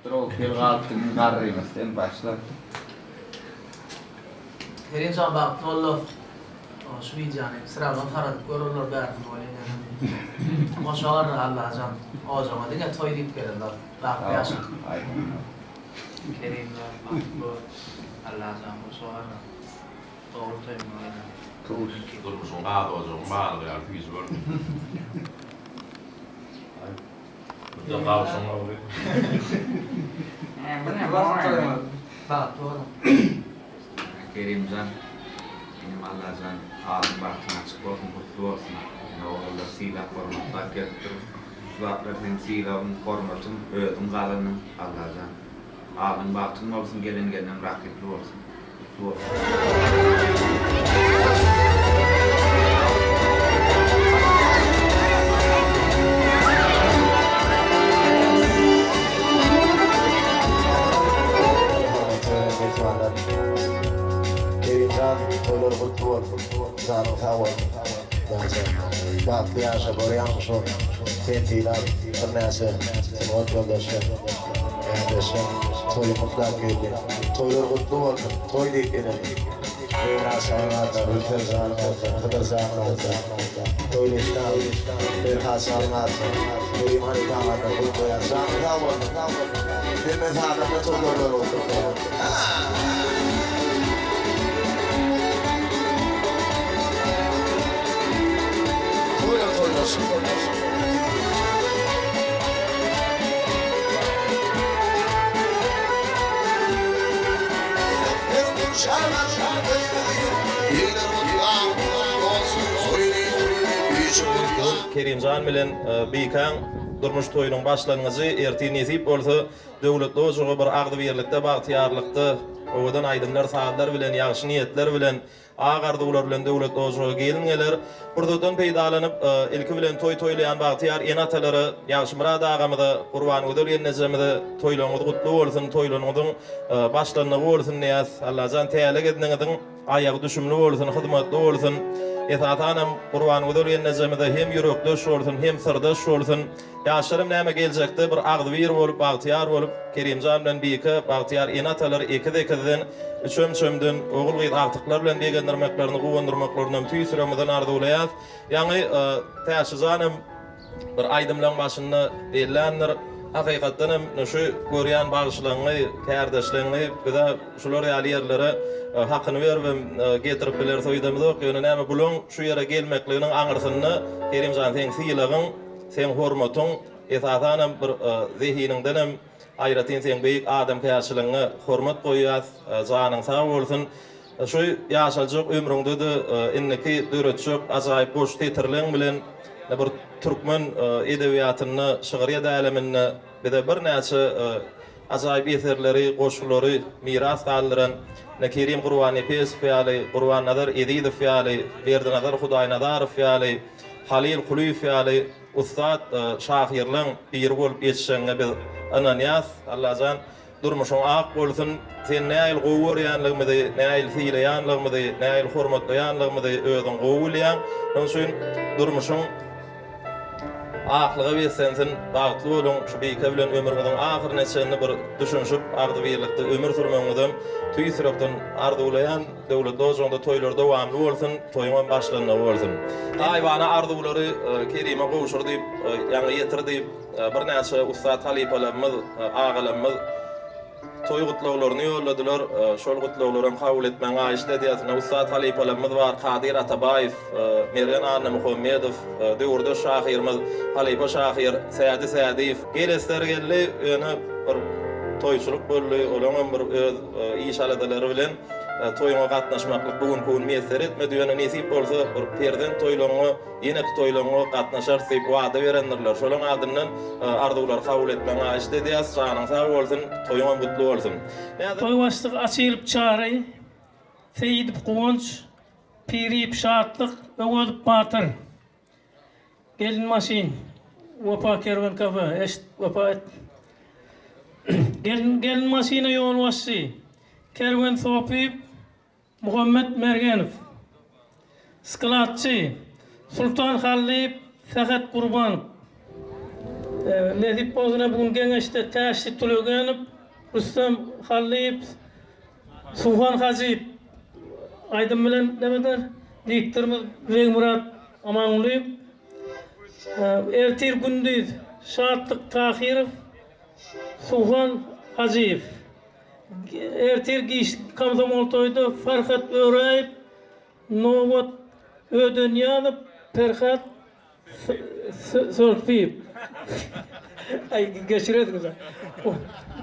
Dur kel galypdyň garrymyz sen başla. Kerimjan bagtly bol dost. Şu wideony srazo taradyp görerler bärsini welin ýöne. Goşa garry Allajan ojagyňa diňe toý diýip gelen dost. Bagtly ýaşa. Kerimjan bagtly bol Allajan goşa garry. Ogul toýuňa gelen. Durmuşyň gaz ojagyň balygy ýaly süýji bolsun. Bu-da gawşyň ogly. Bagtly boluň. Kerimjan inim Allajan adyň bagtyň açyk bolsun gutly bolsun ine ogullar sylap hormatlap gelipdir şu zatlar seň sylagyň hormatyň özüň gazandyň Allajan adyň bagtyň bolsun gelen gelnem rakyply bolsun gutly bolsun. Hormatly myhmanlar! Kerimjan toýlar gutly bolsun, janyň sag bolsun Daýyjan. Bagtly ýaşa görýäňmi şo sen sylap birnäçe sungat ýoldaşlaň, kärdeşleň toýuň gutlap geldi. Toýlar gutly bolsun, toý diýip geleli. Zeýnaşanyň adyna, Gülser janyň adyna, Hydyr janyň adyna, Toýlyşdan, Perhat şanyň adyna, Kerim halypaň adyna gutlaýan. Janyň sag bolsun. Hemme sazanda toýlar bolsun. Toýlar toýlaşsyn. Kerimjan bilen Bikäň durmuş toýunyň başlangyjy ertir nesip bolsa döwletli ojaga bir agzybirlikde bagtyýarlykda owadan aýdymlar sazlar bilen ýagşy niýetler bilen Ak arzuwlar bilen döwletli ojaga gelin geler. Pursatdan peýdalanyp, ilki bilen toý toýlaýan bagtyýar ene-atalara, Ýagşymyrat agamyza, Gurbangözel gelnejemize toýlaryňyz gutly bolsun, toýlaryňyzyň başlanlygy bolsun diýýäs. Allajan täle gezniňiziň aýagy düşümli bolsun, hyzmatly bolsun. Esasanam Gurbangözel gelnejemize hem ýürekdeş bolsun, hem syrdaş bolsun. Ýaşlarym näme geljekde bir agzybir bolup bagtyýar bolup Kerimjan bilen Bike bagtyýar ene-atalar ekiz-ekizden, üçem-üçemden ogul-gyz agtyklar bilen begendirmeklerini, guwandyrmaklarynam tüýs ýüregimizden arzuwlaýas. Ýaňy Täşlijan hem bir aýdymlaň başynda belländir. Hakykatdan hem şu görýän bagşylaňy, kärdeşleňi bize şular ýaly ýerlere hakyny beribem getirip bileris öýdemizok. Ýöne näme bulaň şu ýere gelmekliginiň aňyrsynda Kerimjan seň sylagyň, Seň hormatyň, esasanam bir zehiniňdenem aýratyn seň beýik adamkärçiligiňe hormat goýýas, janyň sag bolsun. Şu ýaşaljak ömrüňde-de indiki döretjek ajaýyp goş setirleň bilen bir türkmen edebiýatynda, şygryýet äleminde bize birnäçe ajaýyp eserleri, goşgulary miras galdyran Kerim Gurbannepesow ýaly, Gurbannazar Ezizow ýaly, Berdinazar Hudaýnazarow ýaly, Halyl Kulyýew ýaly ussat şahyrlaň biri bolup ýetişjegiňe biz ynanýas. Allajan durmuşyň ak bolsun. Seni nähili gowy görýänligimizi, nähili sylaýanlygymyzy, nähili hormatlaýanlygymyzy özüň gowy bilýäň. Şonuň üçin durmuşyň aklyga beslensin, bagtly boluň, şu Bike bilen ömrüňiziň ahyryna çenli bir düşünişip, agzybirlikde ömür sürmegiňizem tüýs ýürekden arzuwlaýan. Döwletli ojagyňda toýlar dowamly bolsun, toýuňam başlandygy bolsun. Gaýybana arzuwlary Kerime gowşur diýip, ýaňy ýetir diýip, birnäçe ussat halypalarymyz, agalarymyz toý gutlaglaryny ýolladylar. Şol gutlaglaram kabul etmegiňi haýyşt edýäs. Ine, ussat halypalarymyz bar, Kadyr Atabaýew, Mergen Annamuhammedow, döwürdeş şahyrymyz, halypa şahyr Sädi Sädiýew. Gelesleri geldi, ýöne bir toýçulyk boldy, olaňam bir öz iş-aladalary bilen toýuňa gatnaşmaklyk bu günki gün miýesser etmedi, ýöne nesip bolsa bir perzent toýlaryňa, ýeneki toýlaryňa gatnaşarys diýip wada berendirler. Şolaň adyndan arzuwlary kabul etmegiňi haýyşt edýäs. Janyň sag bolsun, toýuňam gutly bolsun. Toý başlygy Açylow Çary, Seýidow Guwanç, Piriýew Şatlyk, Öwezow Batyr. Gelin maşyn. Wepa kerwen kafe. Eşit Wepa et. Gelin gelin maşyna ýolbaşçy. Kerwen Sopyýew, Muhammet Mergenow. Skladçy. Sultan Hallyýew, Sähet Gurbanow. Nesip bolsun bu gün geňeşde Täşli Tulegenow, Rüstem Hallyýew, Suhan Hajyýew aýdym bilen neme eder. Diktorymyz Begmyrat Amangulyýew. Ertir gündiz Şatlyk Tahyrow, Suhan Hajyýew. Ertir giçlik komsomol toýda Farhat Öräýew, Nobat Ödenyýazow, Perhat Solpiýew. Aý geçirediňiz.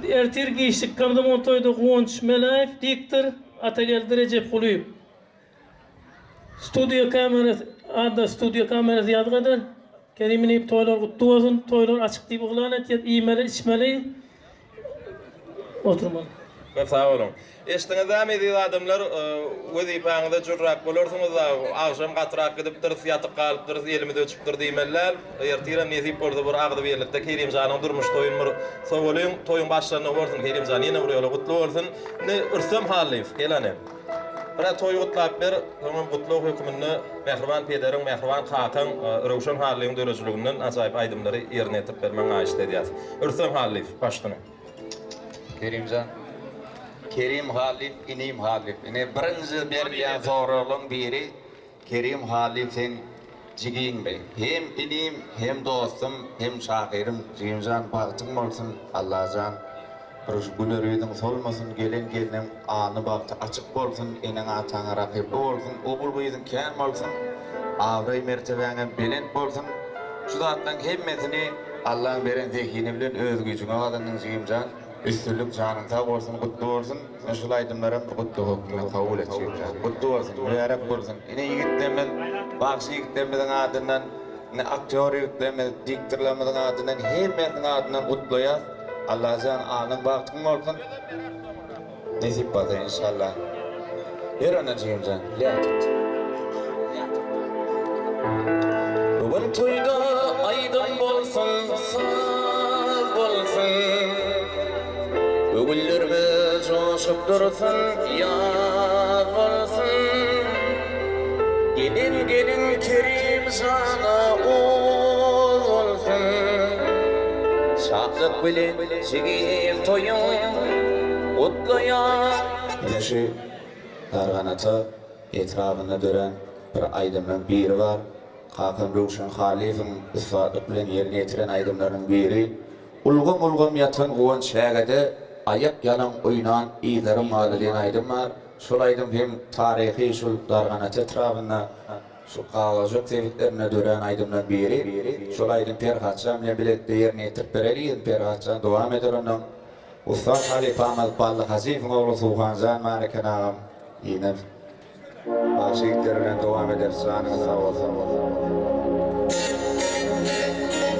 Ertir giçlik komsomol toýda Guwanç Meläýew, diktor Atageldi Rejepgulyýew. Studiýa kamerasy adda studiýa kamerasy ýazgy eder. Kerim inim toýlar gutly bolsun, toýlar açyk diýip yglan etýär, iýmeli, içmeli, oturmaly. Köp sag boluň. Eşitdiňiz dämi eziz adamlar, wezipäňize jürräk bolarsyňyz-da, agşam gatyrak gidipdiris, ýatyp galypdyrys, elimiz öçüpdir diýmeli däl. Ertirem nesip bolsa bir agzybirlikde Kerimjanyň durmuş toýuny bir sowalyň, toýuň başlandygy bolsun Kerimjan ýene bir ýola gutly bolsun. Indi Rüstem Hallyýew, gel hany. Biraz toýy gutlap ber, soňam gutlag höküminde mähriban pederiň, mähriban kakaň Röwşen Hallyň döredijiliginden ajaýyp aýdymlary ýerine ýetirip bermegiňi haýyşt edýäs. Rüstem Hallyýew, başsyny. Kerimjan. Kerim Hallyýew inim Hallyýew. Ine birinji berilýän soraglaň biri Kerim Hallyýew seň jigiňmi? Hem inim, hem dostum, hem şahyrym jigimjan bagtyň bolsun Allajan bir güler ýüzüň solmasyn gelen gelniň alny bagty açyk bolsun eneň ataňa rahyply bolsun ogul gyzyň kän bolsun abraý mertebäňem belent bolsun şu zatlaň hemmesini Allaň beren zehini bilen öz güýjüňe gazandyň jigimjan üstünlik janyň sag bolsun gutly bolsun. Ine şul aýdymlaram bir gutly hökmünde kabul et jigimjan. Gutly bolsun, mübärek bolsun. Ine ýigitlerimiz, bagşy ýigitlerimiziň adyndan, ine aktýor ýigitlerimiz, diktorlarymyzyň adyndan hemmesiniň adyndan gutlaýas. Allajan alnyň bagtyň bolsun. Nesip bolsa inşallah. Ber onda jigimjan, lä tut. Bu gün toýda aýdym bolsun, saz bolsun. Göwünlerimiz joşup dursun, ýaz bolsun. Gelen gelin Kerim jana oz bolsun. Şatlyk bilen jigim toýuň gutlaýan. Ine şu Darganata etrabynda dörän bir aýdymlaň biri bar. Kakam Röwşen Hallyýewiň ussatlyk bilen ýerine ýetiren aýdymlarynyň biri. Ulgam-ulgam ýatan guwan çägede aýak ýalaň oýnan yzlarym galdy diýen aýdym bar. Şol aýdym hem taryhy şul Darganata etrabynda şu Gabajyk sebitlerinde dörän aýdymlaryň biri. Şol aýdym Perhatjan bilen bilelikde ýerine ýetirip bereli yzyny Perhatjan dowam eder ondan. Ussat halypamyz Bally Hajyýewiň ogly Suhanjan bar eken agam. Ine. Bagşy ýigitler bilen dowam ederis janyňyz sag bolsun.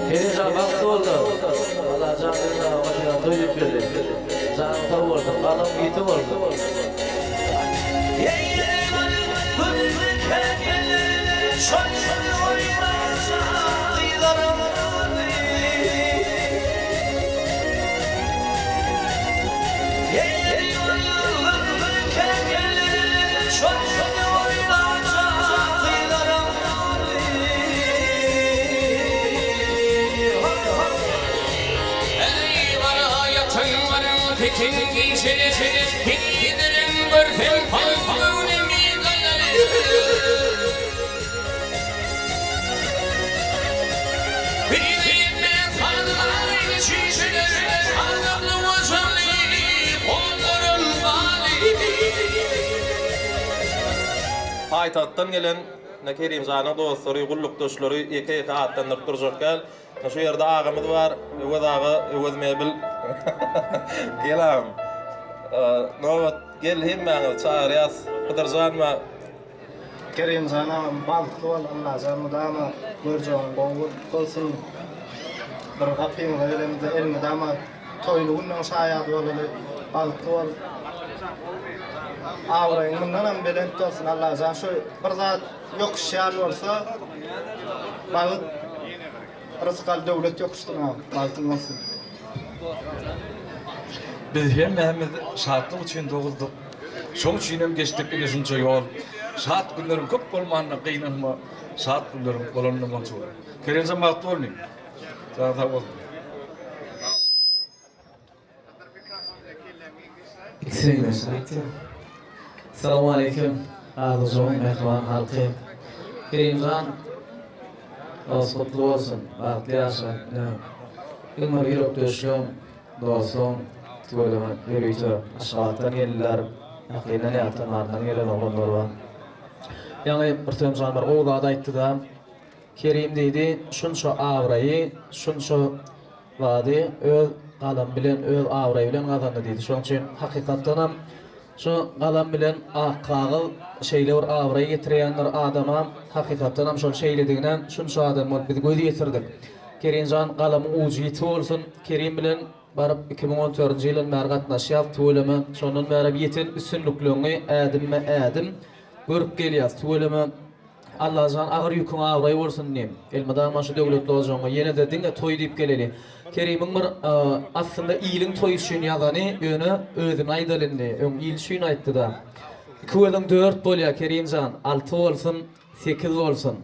Kerimjan bagtly bolda. Allajan Kerim aga toý diýip berdi. Janyň sag bolsun, galyň ýiti bolsun. Paýtagtdan gelen ine Kerimjanyň dostlary, gullukdaşlary ýeke-ýeke atlandyryp durjak däl. Ine şu ýerde agamyz bar, Öwez aga, Öwez mebel. Gel agam. Nobat gel hemmäňizi çagyrýas. Hydyrjan bar. Kerimjan agam bagtly bol Allajan mydama görjegiň gowy bolsun bir gapyňyza gelemizde elmydama toýly günleň şaýady bolaly bagtly bol abraýyň mundanam belent bolsun Allajan şu bir zat ýokuşýan bolsa bagt Rysgal döwlet ýokuşsyn agam bagtyň bolsun. Biz hemmämiz şatlyk üçin doguldyk. Şoň üçinem geçdik ine şunça ýol. Şat günleriň köp bolmanyna gynanma, şat günleriň bolanyna monça bol. Kerimjan bagtly bol inim. Janyň sag bolsun. Titreýinleşir aýtýar. Salowmaleýkim Arzuwjygyň mähriban halky. Kerimjan dost gutly bolsun bagtly ýaşa ine iň bir ýürekdeşligiň dostuň tüweleme ýörite Aşgabatdan geldiler ýakyndan ýatdan Marydan gelen oglanlar bar. Ýaňy Rüstemjan bir gowy zat aýtdyda Kerim diýdi şunça abraýy şunça zady öz galamy bilen, öz abraýy bilen gazandy diýdi. Şonuň üçin hakykatdanam şu galam bilen ak kagyz şeýle bir abraý getirýändir adama, hakykatdanam şol şeýledigine şunça adam bolup biz göz ýetirdik. Kerimjan galamyň ujy ýiti bolsun, Kerim bilen baryp 2014-nji ýyldan bäri gatnaşýas tüweleme, şondan bärem ýeten üstünlikleňi ädimme-ädim görüp gelýäs tüweleme. Allajan agyr ýüküň abraý bolsun inim. Elmydama şu döwletli ojagyňa ýene-de diňe toý diýip geleli. Kerimiň bir aslynda iliň toýy üçin ýazany ýöne özüni aýdaly indi öň il üçin aýtdyda. Iki gözüň dört bolýa Kerimjan alty bolsun sekiz bolsun.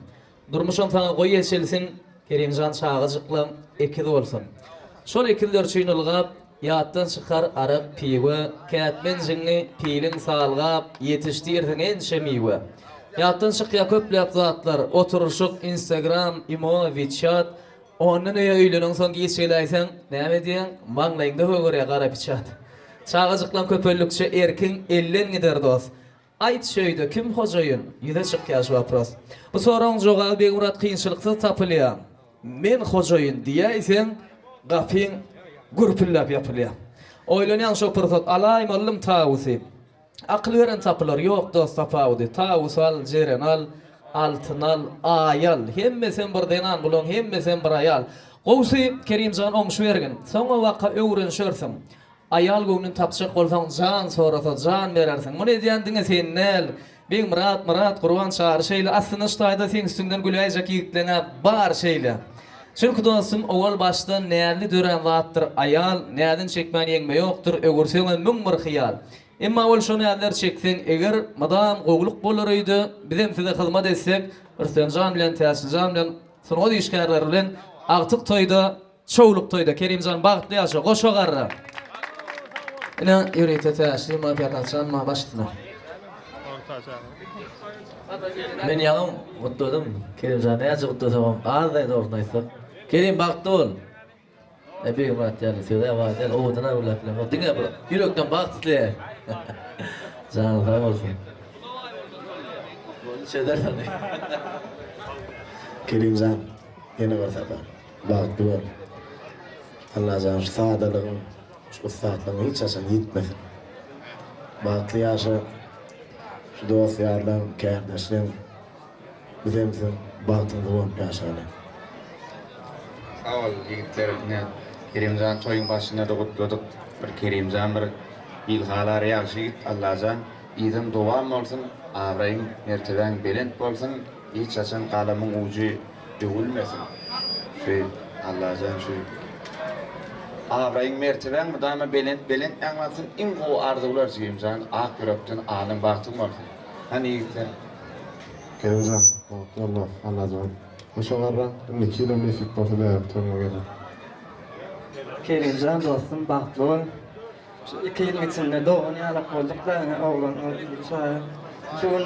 Durmuşam saňa goý eçilsin Kerimjan çagajyklaň ekiz bolsun. Şol ekizler üçin ylgap Ýatdan çykar arak, piwe, Kätmenjiňi piliň salgap, Ýetişdirsiň ençe miwe. Ýatdan çykýar köpläp zatlar, Oturyşyk, instagram, imo, wechat. Ondan öýe öýleneňsoň giç geläýseň, Näme edýäň? Maňlaýyňda gögerýär gara piçat. Çagajyklaň köpeldikçe erkiň elden gider dos. Aýt şöýde kim hojaýyn? Ýüze çykýar şu wopros. Bu soragyň jogaby Begmyrat kynçylyksyz tapylýar. Men hojaýyn diýäýseň gapyň gürpüldäp ýapylýar. Oýlanýaň şo pursat alaýmalydym tawusy. Akyl beren tapylar ýok dost tapawudy. Tawus al, jeren al, altyn al, aý al. Hemmesem bir zenan bulaň hemmesem bir aýal. Gowsy Kerimjan oňşubergin. Soňabaka öwrenişersiň. Aýal göwnün tapjak bolsaň jan sorasa jan berersiň. Muny edýän diňe sen däl. Begmyrat, Myrat, Gurban, Çary şeýle aslynda şu taýda seň üstüňden güläýjek ýigitleňä bar şeýle. Çünki dostum owal başdan näzli dörän zatdyr aýal, näzini çekmän ýeňme ýokdur, öwürseňem 1001 hyýal. Emma ol şo näzleri çekseň eger, mydam gowulyk bolar öýde, bizem size hyzmat etsek, Rüstemjan bilen Täçlijan bilen sungat işgärleri bilen agtyk toýda Çowluk toýda Kerimjan bagtly ýaşa goşa garra. Ine ýörite täşli mafiýa gaçan ma baş üstüne. Men ýaňam gutladym Kerimjan näçe gutlasagam azday dogrusyny aýtsak. Kerim bagtly bol. E Begmyrat ýaly söze bar däl owadan gürläp bilemok diňe bir ýürekden bagt isleýän. Janyň sag bolsun. Boldy çözer seni. Kerimjan ýene bir sapar. Bagtly bol. Allajan şu sadalygyň, şu ussatlygyň hiç haçan ýitmesin. Bagtly ýaşa. Şu dost-ýarlaň, kärdeşleň bizem siziň bagtyňyza bolup ýaşaly. Sag bol ýigitler ine Kerimjan toýuň başynda-da gutladyk bir Kerimjan bir ilhalar ýagşy ýigit Allajan yzam dowam bolsun abraýyň mertebäň belent bolsun hiç haçan galamyň ujy döwülmesin şu Allajan şu abraýyň mertebäň mydama belent belent ýaňlansyn iň gowy arzuwlar jigimjan ak ýürekden alyň bagtyň bolsun hany ýigitler. Kerimjan bagtly bol dost Allajan hoşa garra indiki ýylam nesip bolsa bäri toýuňa geler. Kerimjan dostum bagtly bol. Şu iki ýylyň içinde dogan ýalak bolduk-da, ine oglan şaýat. Şu gün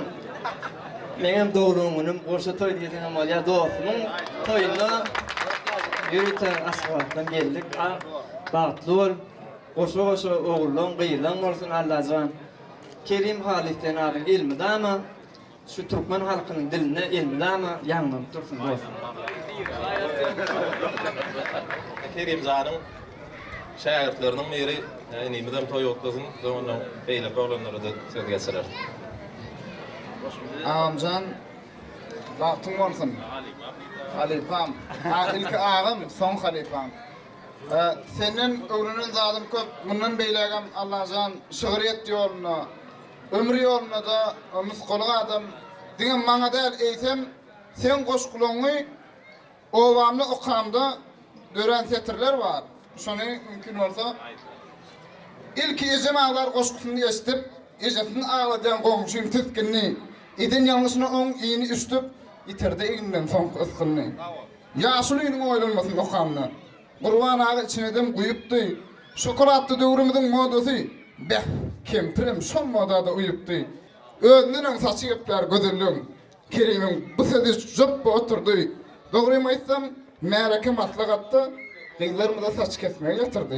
meňem doglan günüm, goşa toý diýseňem bolýar. Dostumyň toýunda ýörite Aşgabatdan geldik. Bagtly bol, goşa-goşa ogullaň, gyzlaň bolsun Allajan. Kerim Halyf diýen adyň elmydama Şu türkmen halkynyň dilinde elmydama ýaňlanyp dursun dostum. Kerimjanyň şägirtleriniň biri inimizem toý gutlasyn, soň ondan beýleki oglanlara-da söz geçireris. Agamjan bagtyň bolsun. Halypam. Ilki agam, soň halypam. Senden öwrenen zadym köp. Mundan beýlägem Allajan şygryýet ýolunda Ömür ýolunda-da nusgalyk adam. Diňe maňa däl, eýsem, seň goşgulaňy obamda okamda dörän setirler bar. Şony mümkin bolsa, Ilki Ejem aglar goşgusyny eşidip, ejesini agladýan goňşym tisgindi. Eden ýalňyşyna oň ini üşdüp, ýitirdi egninden soňky ysgynyny. Ýaşulynyň oýlanmasyny okamda. Gurban aga içine dem guýupdy. Şokoladdy döwrümiziň modasy. Beh, kempirem şol moda-da uýupdy. Özünden öň saçy geplär gözelligiň. Kerimiň bu sözi jopba oturdy. Dogrymy aýtsam, märeke maslahatda gyzlarymyza saç kesmegi ýatyrdy.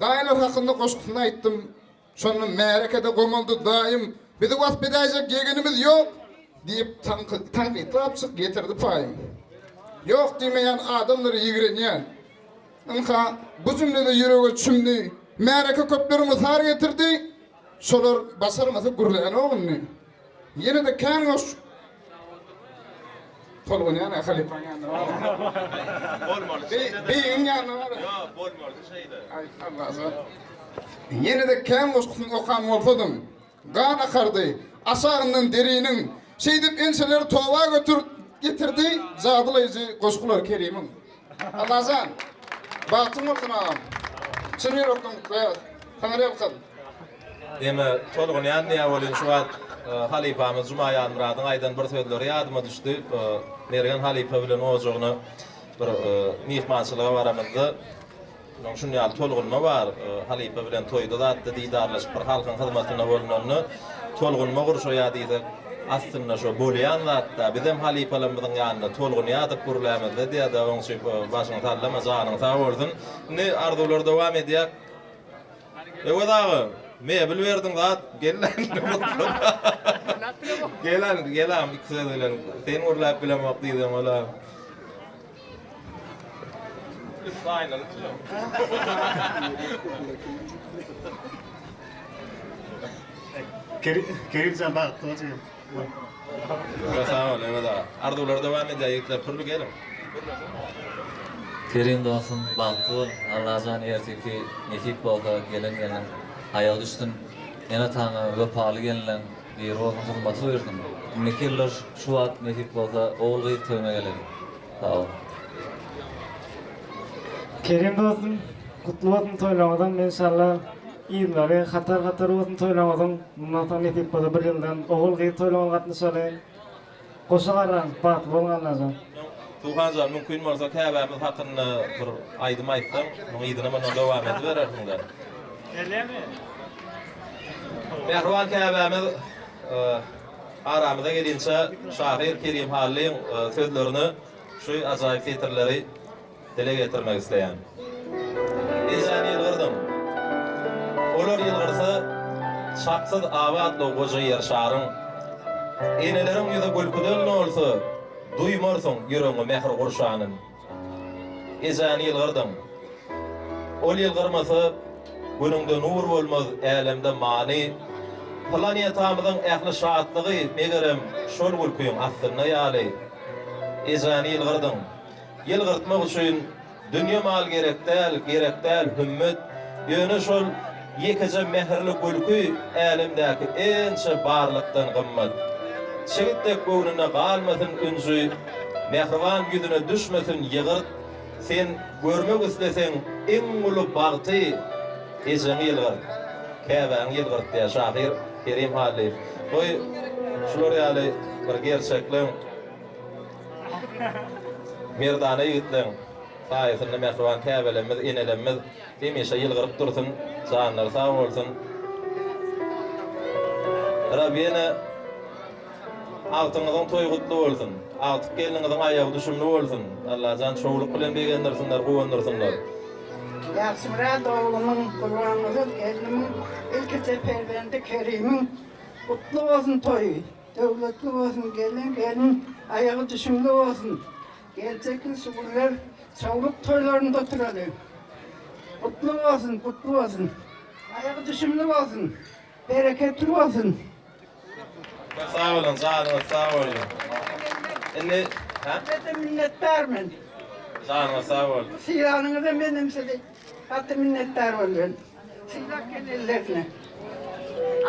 Daýylar hakynda goşgusyny aýtdym. Şonda märekede gomaldy daýym, Bizi wasp edäýjek ýegenimiz ýok! diýip, tankytlap çyk getirdi paýym. Ýok diýmeýän adamlary ýigrenýän. Ynha, bu jümle-de ýürege çümdi. Märeke köplere mysal getirdi. Şolar başarmasa gürlänok indi. Ýene-de kän goş. Tolgunýan-a halypaň ýanyna bar. Bolmaly şeýle. Beýigiň ýanyna bar. Ýok, bolmaly şeýle. Aý, Allajan. Ýene-de kän goşgusyny okan bolsadym. Gan akardy, aşagyndan deriniň. Şeýdip ençeleri toba götür getirdi jadylaýjy goşgular Kerimiň. Allajan, bagtyň bolsun agam. Çyn ýürekden gutlaýas. Saňa ýalkasyn. Deme tolgunýan diýýär welin şu wagt halypamyz Juma Ýazmyradyň aýdan bir sözleri ýadyma düşdi. Mergen halypa bilen ojagyna bir myhmançylyga baramyzda munuň şun ýaly tolgunma bar. Halypa bilen toýda zatda didarlaşyp bir halkyň hyzmatynda bolunanda tolgunma gurşaýar diýsek aslynda şo bolýan zatda. Bizem halypalarymyzyň ýanynda tolgunýardyk gürlämizde diýýär-de oň üçin başyňy sallama janyň sag bolsun. Indi arzuwlar dowam edýär. Öwez aga, mebel berdiň zat, gel indi gutla. Gel indi, gel agam iki söz bilen. Sen gürläp bilemok diýseň olam. Üsti aýnaly tutuň. Kerimjan bagtly bol jigim. Sag bol Öwez aga. Arzuwlar dowam edýär ýigitler Pürli geliň. Kerim dostum bagtly bol Allajan erteki nesip bolsa gelen gelniň aýagy düşsün ene ataňa wepaly gelinleň biri bolsun hyzmaty buýursyn indiki ýyllar şu wagt nesip bolsa ogul gyz toýuna geleli sag bol. Kerim dostum gutly bolsun toýlaryňyzam enşalla yzlary hatar hatar bolsun toýlaryňyzyň mundan soň nesip bolsa bir ýyldan ogul gyz toýlaryňyza gatnaşaly goşa garraň bagtly boluň Allajan. Suhanjan mümkin bolsa käbämiz hakynda bir aýdym aýtsaň, muň yzyna mundan dowam ediberersiňdä. Gelýämi? Mähriban käbämiz aramyza gelinçä şahyr Kerim Hallyň sözlerine şu ajaýyp setirleri dile getirmek isleýän. Ejäni ýylgyrdym. Olar ýylgyrsa, çaksyz abatly goja Ýer şaryň. Eneleriň ýüzi gülküden dolsa, duýmarsyň ýüregiňi mähir gurşanyn. Ejäni ýylgyrdym. Ol ýylgyrmasa, Günüňde nur bolmaz, älemde many. Planetamyzyň ähli şatlygy, megerem, şol gülkiň astynda ýaly. Ejäni ýylgyrdyň. Ýylgyrtmak üçin dünýe mal gerek däl, gerek däl hümmet, ýöne şol ýekeje mähirli gülki älemdäki ençe barlykdan gymmat. Çigit dek göwnünde galmasyn ünji, mähriban ýüzüne düşmesin ýygyrt, sen görmek isleseň iň uly bagty, ejeňi ýylgyrt, käbäňi ýylgyrt diýýär şahyr Kerim Hallyýew. Goý, şular ýaly bir gerçekleň. Merdana ýigitleň saýasynda mähriban käbelemmiz, enelemmiz hemişe ýylgyryp dursun, janlary sag bolsun. Rab ýene agtyňyzyň toýy gutly bolsun. Agtyk gelniňiziň aýagy düşümli bolsun. Allajan şowluk bilen begendirsinler, guwandyrsynlar. Ýagşymyrat oglumyň, Gurbannazar gelnimiň ilkinji perzendi Kerimiň gutly bolsun toýy. Döwletli bolsun gelen gelin aýagy düşümli bolsun geljek ýyl şu günler çowluk toýlarynda oturaly gutly bolsun gutly bolsun aýagy düşümli bolsun bereketli bolsun. Sag boluň janyňyz sag bolsun. Indi hä? Size minnetdar men. Janyňyz sag bolsun. Sylanyňyza menem sizi Gaty minnetdar bolýan. Sylag gelenlerine.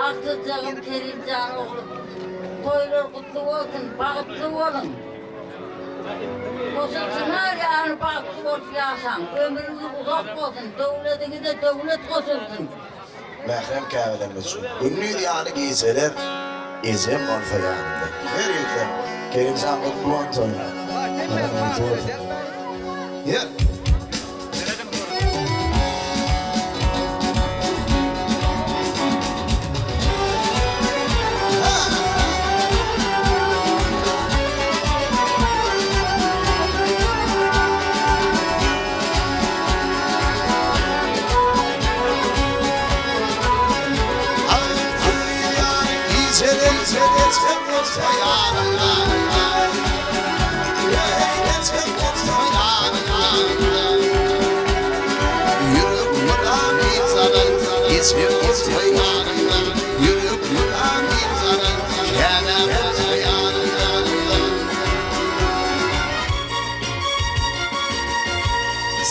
Agtyjagym Kerimjan oglum toýlar gutly bolsun bagtly boluň Goşa çynar ýaly bagtly bolup ýaşaň ömrüňiz uzak bolsun döwlediňize döwlet goşulsyn. Mährem käbelerimiz üçin gündiz ýaly gijeler ejem bolsa ýanymda. Her ýigitler Kerimjan gutly bolsun toýuň. Garaňyz bolsun. Ýer.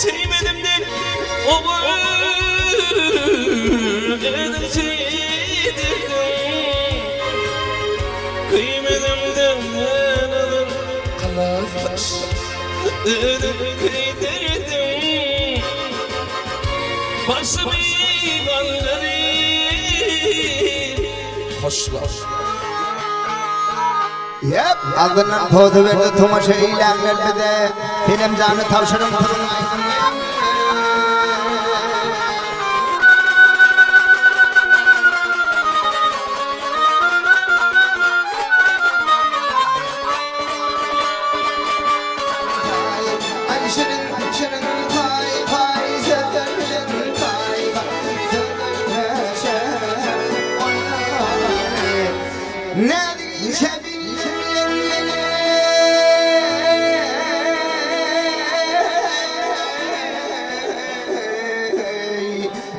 Söýmedim dek ogul edip söýdürdüm Köýmedim dek nazar kalas edip köýdürdüm Başymy galdyryp Hoşla. Ýep, agzyndan posa berdi tomaşa eýläňler bize. Senem jany tabşyryň turuň aýdyň.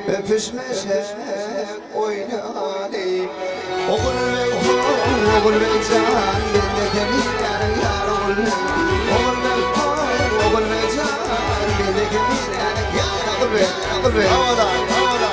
Öpüşmeşek oýnaly Ogulbeg ho, Ogulbeg jan Bende seni ýaryň ýar Ogulbeg Ogulbeg ho, Ogulbeg jan Bende seni ýaryň ýar Ogulbeg Ogulbeg Howala, howala,